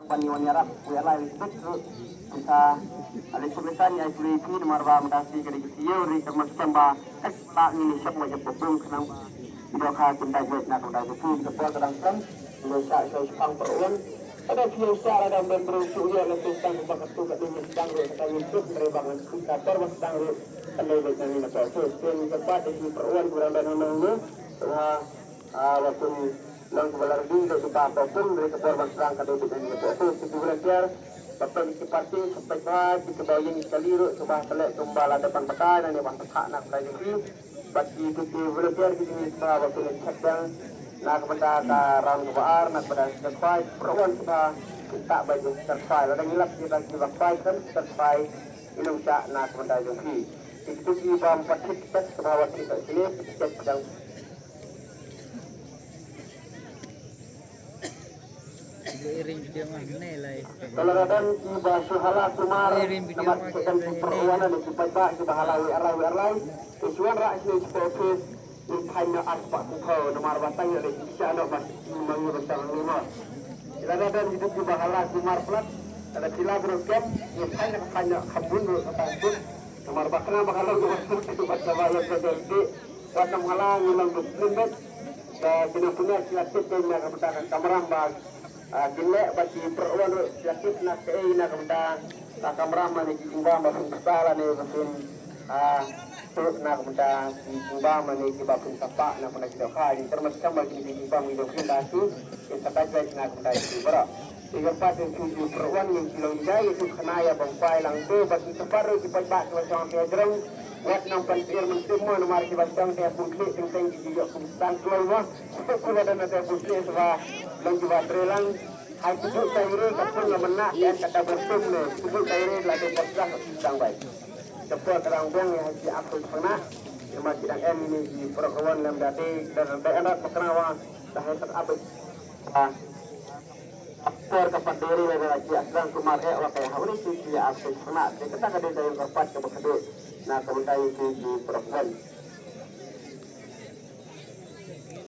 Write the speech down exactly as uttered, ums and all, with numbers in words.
Ban ïa wan ïarap, wi alai wi sbit ruh. Kita, ale sum isan ïa ri phi namar ba mynta shi ka dei ka siew ri ka mas kan ba, ek ba ngi ni shop ma jop bung khnang ba. Ïa ka kun dai wet na ka dai phi ka por ka dang kan. Ïa sha sha shpang per un. Kada siew sha la dang ben bru shu ïa le tu tang ba ka tu ka dei ni tang ruh ka dei ni tu ka dei ba ngan tu ka tor ba tang ruh. Ka dei wet na ni na per tu. Sien ka pa dei ni per un kurang dan nang nang. Wa Ah, wa pun nang kaba lar di ka kiba pa pun dari ka por ban sdang ka dei bit ngi pa pun ki volunteer. Ba pun ki parti sampai ba ki kiba yin kali ru kiba selek kumba la depan batai nang ban pathak nang kai ki. Ba ki tu ki volunteer ki ni ba ba pun check down. Na ka benda ka round kaba ar na ka benda ka kwai perwan kiba kita ba ju ka kwai la dang lap kiba kiba kwai kan ka kwai. Inung cha na ka benda jong ki. Ki tu ki ba pathik tak kiba wa ki tak sini check down. Ka la ka don ki ba shu hala kumar, namar ki don ki perwan ne ki paidbah ki ba hala wi arlai wi arlai. Ki shu wan rah sha ki office, in phain na ar spah phew phew, namar ba tang ïa ki sha noh ba ki ma ngi ba tang ni ma. Ki la ka don ki don ki ba hala kumar plat, ka la ki la bro kem, in phain na phain na kham bun ru ka tang bun. Namar ba kena ba ka la kumar plat, ki ba ka ba ïa ka don ki, wat nam hala ngi long duk lim bet. Ka ki nang punya ki la tip na ka benda ka kamram ba, ah, ki leh ba ki perwan ruh ki la tip na ka ei na ka benda ka kamram mane ki jingbam ba pun pisa lane ba pun, ah, tu na ka benda ki jingbam mane ki ba pun sapa na ka benda ki dohkha ni termasuk ba ki jingbam ki dohkha da ki ki sapa na ka benda ki baroh. Ki kyrpad ïa ki, ki perwan ïa ki long jai ïa ki khana ïa bang pai lang tu ba ki kyrpad ruh ki paidbah ki ba shong te jrong. Wat nang pan pir men tim mo namar ki ba shong te pun klik teng teng ki ïoh kum stang kloi mo. Ku ba dan te pun klik seba long ki ba tre lang. Hai ki juk tai re ka pun la mena en ka ta ber tum ne. Ki juk tai re la de pas dah stang bai. Ka por ka dang biang ïa hai ki ap tu khana. Namar ki dang en ni ki perwan lem da te da da en rat makna wa da hai tak abis. Por ka pat deri la ki asrang kumar eh wa kai ha uri ki ki ar sik khana te kata ka dei ka ïa ka pat ka ba ka dei na ka benda ïa ki ki perempuan.